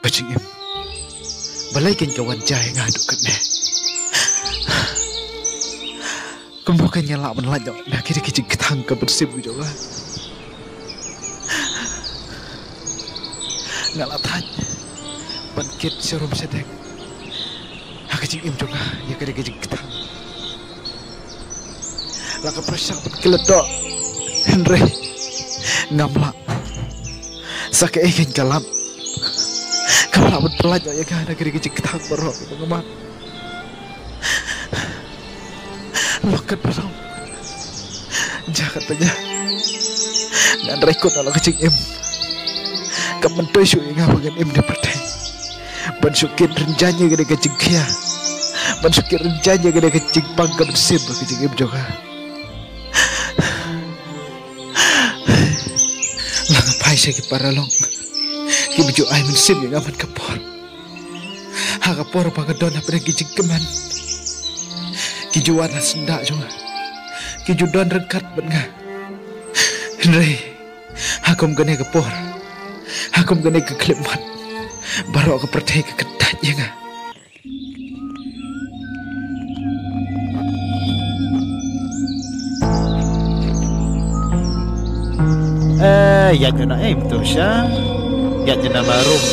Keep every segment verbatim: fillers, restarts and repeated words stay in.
ka jingim. Balei kein ka wan jia ïa nga haduh katne? Kumno kein nga lah ban lait noh na ki, ki jingkthang ka mynsiem ka jong nga. Nga la thait ban kit sharum shadien ha ka jingim jong nga ïa ka, ïa ka jingkthang. La ka pyrshang ban klet doh, hynrei ngam lah. Sa kaei kein ka lad ka lah ban pyllait noh ïa nga na ka, ïa ka jingkthang baroh kaba nga mad. Long katba long, jia katba jia, ngan rai kut noh la ka jingim. Kam myntoi shuh ïa nga ba ngan im ne pyrthei ban shu kit rynjang ïa kane ka jingkhia, ban shu kit rynjang ïa kane ka jingpang ka mynsiem ha ka jingim jong nga. La nga phai sha ki paralok kiba ju ai mynsiem ïa nga man ka por. Ha ka por ba nga don hapdeng ki jingkmen, ki ju wan ha syndah jong nga, ki ju don ryngkat bad nga. Hynrei ha kum kane ka por, ha kum kane ka khyllipmat, baroh ka pyrthei ka kyntait ïa nga. Eh, ïaid noh na em tu sha. Ïaid noh na ma room.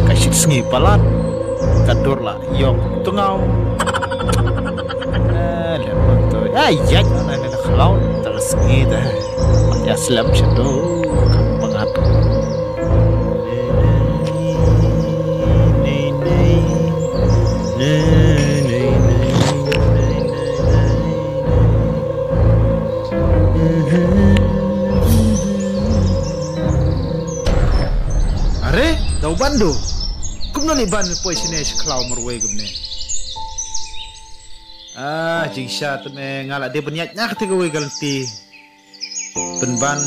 Ka shit sngi palat. Ka dur la ïong tngaw. Eh, lem tu. Eh, ïaid noh na, na khlaw. Ta ka sngi ta. Ïa slem sha tu. Ka pangat. Are, da u Bandu. Kumno lei ban me poi shane sha khlaw marwei kumne? Ah, jingshisha te me nga la dei ban ïaid na kata kawei ka lynti. Pynban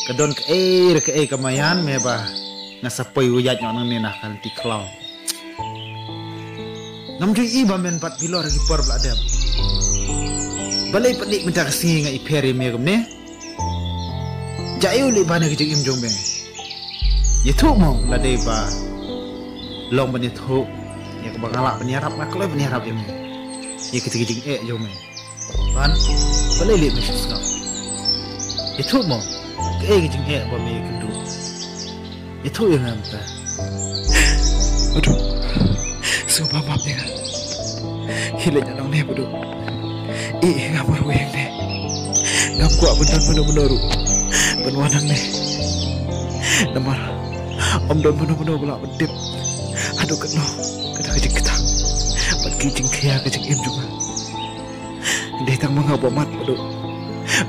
ka don kaei re kaei ka maïan me ba nga sa poi u ïaid noh nangne na ka lynti khlaw. Ngam ju i ba men bat bilor ha ki por ba la dep. Balei pat lei mynta ka sngi nga i pher ïa me kumne? Jia ïa u lei ban ïa ka jingim jong me. Ïathuh mo, la dei ba long ban ïathuh ïa kaba nga lah ban ïarap, nga kloi ban ïarap ïa me. Ïa kita ki jingeh jong me. Ban, balei lei me shu sngap? Ïathuh mo, kaei ka jingeh ba me ïakynduh? Ïathuh ïa nga mynta. Badu, sngewbha map ïa nga. Khie leit noh nangne Badu. Ïeh ïa nga marwei hangne. Ngam kwah ban don mano mano ruh ban wan hangne. Namar ym don mano mano ba lah ban tip haduh katno kata ka jingkthang bad ka jingkhia ka jingim jong nga. Dei tang ma nga uba mad Badu,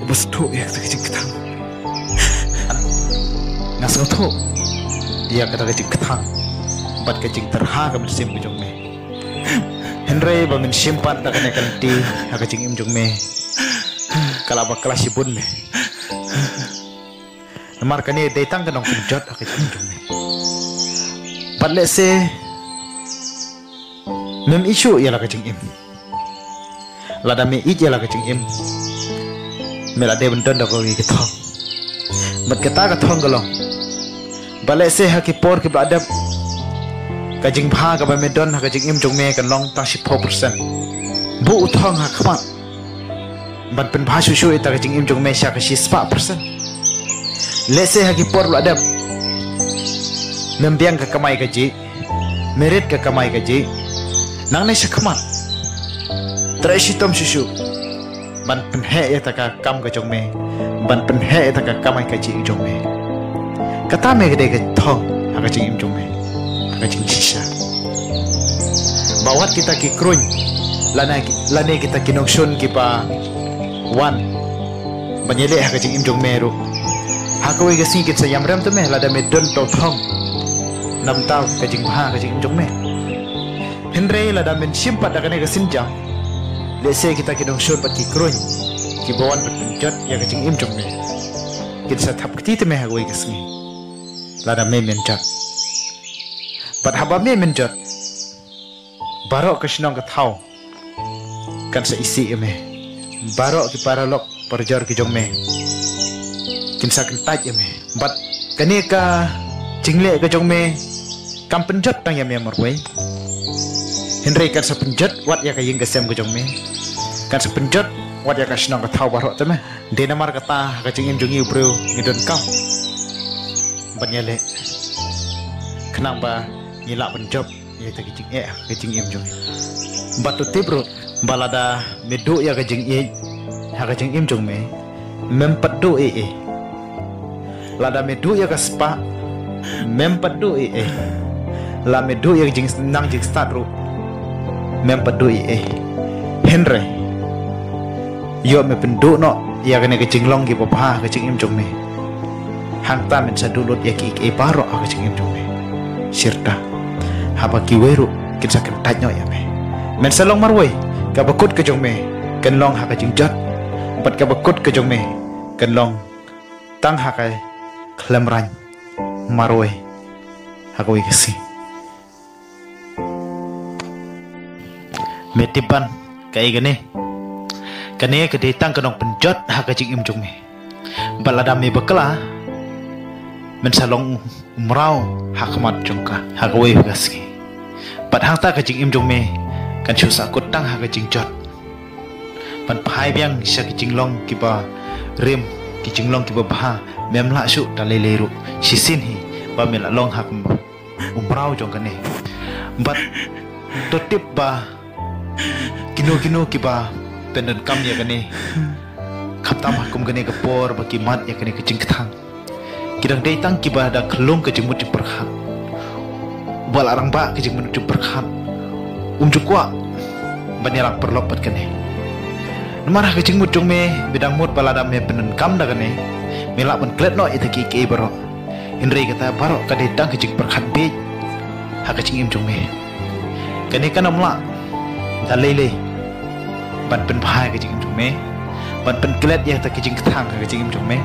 uba sngewthuh ïa kata ka jingkthang. Nga sngewthuh ïa kata ka jingkthang bad ka jingtyrha ka mynsiem ka jong me. Hynrei ba men shim pat da kane ka lynti ha ka jingim jong me, ka lah ba ka la shibun me. Namar kane dei tang ka nongpynjot ha ka jingim jong me. Bad lehse mem ïeit shuh ïa la ka jingim. Lada me ïeit ïa la ka jingim, me la dei ban don da kawei ka thong. Bad kata ka thong ka long ba lehse ha ki por kiba la dep, ka jingbha kaba me don ha ka jingim jong me kan long tang shiphew percent. Buh u thong ha khmat ban pynbha shuh shuh ïa kata ka jingim jong me sha ka shispah percent. Lehse ha ki por ba la dep mem biang ka kamai kajih, me rit ka kamai kajih. Nangne sha khmat, treh shitom shuh shuh ban pynheh ïa kata ka kam ka jong me, ban pynheh ïa kata ka kamai kajih jong me. Kata me ka dei ka thong ha ka jingim jong me ha ka jingshisha. Ba wat kita ki kruiñ lane, lane kita ki nongshun kiba wan ban ïaleh ha ka jingim jong me ruh, ha kawei ka sngi kin sa ïam rem te me lada me don uta u thong na bynta ka jingbha ka jingim jong me. Hynrei lada men shim pat da kane ka sienjam, lehse kita ki nongshun bad ki kruiñ kiba wan ban pynjot ïa ka jingim jong me kin sa thap kti te me ha kawei ka sngi lada me men jot. Bad haba me men jot, baroh ka shnong ka thaw kan sa isih ïa me. Baroh ki paralok parajor ki jong me kin sa kyntait ïa me. Bad kane ka jingleh ka jong me kam pynjot tang ïa me marwei. Hynrei kan sa pynjot wat ïa ka ïing ka sem ka jong me. Kan sa pynjot wat ïa ka shnong ka thaw baroh te me. Dei namar kata ha ka jingim jong ngi u briew ngi donkam ban ïaleh khnang ba ngi lah ban jop ïa ka jingeh ha ka jingim jong ngi. Bad to tip ruh ba lada me duh ïa ka jingïeit ha ka jingim jong me, mem pat duh ei ei. Lada me duh ïa ka spah, mem pat duh ei ei. La me duh ïa ka jingnang jingstad ruh, mem pat duh ei ei. Hynrei ïoh me pynduh noh ïa kane ka jinglong kiba bha ha ka jingim jong me. Hangta men sa duh lut ïa kiei kiei baroh ha ka jingim jong me. Shirta haba kiwei ruh kin sa kyntait noh ïa me. Men sa long marwei, kaba kut ka jong me kan long ha ka jingjot, bad kaba kut ka jong me kan long tang ha ka khlem rang marwei ha kawei ka sngi. Me tip ban kaei kane? Kane ka dei tang ka nongpynjot ha ka jingim jong me. Bad lada me bakla, men sa long u mraw ha khmat jong ka ha kawei ka sngi. Bad hangta ka jingim jong me kan shu sahkut tang ha ka jingjot. Ban phai biang sha ki jinglong kiba rim, ki jinglong kiba bha, mem lah shuh da lei lei ruh shisien hi ba me la long ha ka u mraw jong kane. Bad to tip ba kino kino kiba pyndonkam ïa kane, khamtam ha kum kane ka por ba ki mad ïa kane ka jingkthang, ki dang dei tang kiba da khlung ka jingmut jingpyrkhat. Ba la rangbah ka jingmut jingpyrkhat, um ju kwah ban ïalang paralok bad kane. Namar ha ka jingmut jong me, me dang mut ba lada me pyndonkam da kane, me lah ban klet noh ïa kiei kiei baroh. Hynrei kata baroh ka dei tang ka jingpyrkhat bieit ha ka jingim jong me. Kane kan ym lah da lei lei ban pynbha ïa ka jingim jong me, ban pynklet ïa kata ka jingkthang ha ka jingim jong me.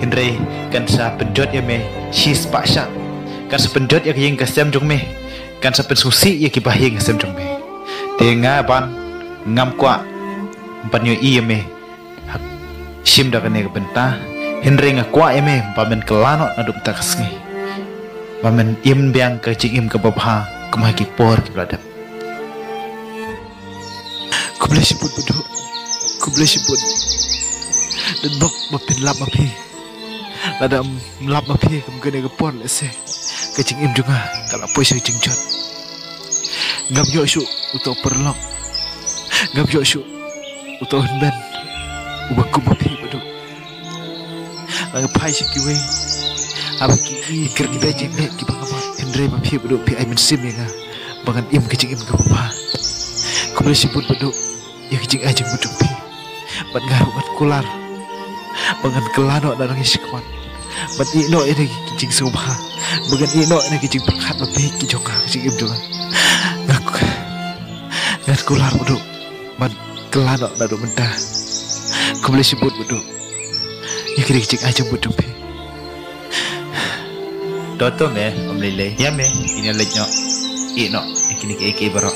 Hynrei kan sa pynjot ïa me shispah shah. Kan sa pynjot ïa ka ïing ka sem jong me. Kan sa pynsngewsih ïa ki bahaïing hasem jong me. Te nga ban ngam kwah ban ïohi ïa me ha ka shim da kane ka bynta, hynrei nga kwah ïa me ba men kylla noh naduh mynta ka sngi, ba men im biang ka jingim kaba bha kum ha ki por kiba la dep. Khublei shibun Baduk, khublei shibun. Dang bok ba phin lap ma phi. Lada ym lap ma phi kum kane ka por lehse ka jingim jong nga ka la poi sha ka jingjot. Ngam ïoh shuh uto u paralok, ngam ïoh shuh uto u hynmen uba kum ma phi Baduk. Nga phai sha kiwei haba ki i kyrkieh jingeh kiba nga mad, hynrei ma phi Baduk phi ai mynsiem ïa nga ba ngan im ka jingim kaba bha. Khublei shibun Baduk ïa ka jingai jingmut jong phi. Bad nga ruh ngan kular ba ngan kylla noh na ngi shakhmat, ban ïeh noh ïa ki jingsngewbha, ba ngan ïeh noh ïa ki jingpyrkhat ba bieit ki jong nga ka jingim jong nga. Nga k-, ngan kular Baduk ban kylla noh naduh mynta. Khublei shibun Baduk ïa kine ki jingai jingmut jong phi. To to me, ym lei lei. Ïa me, ïa leit noh, ïeh noh ïa kine kiei kiei baroh.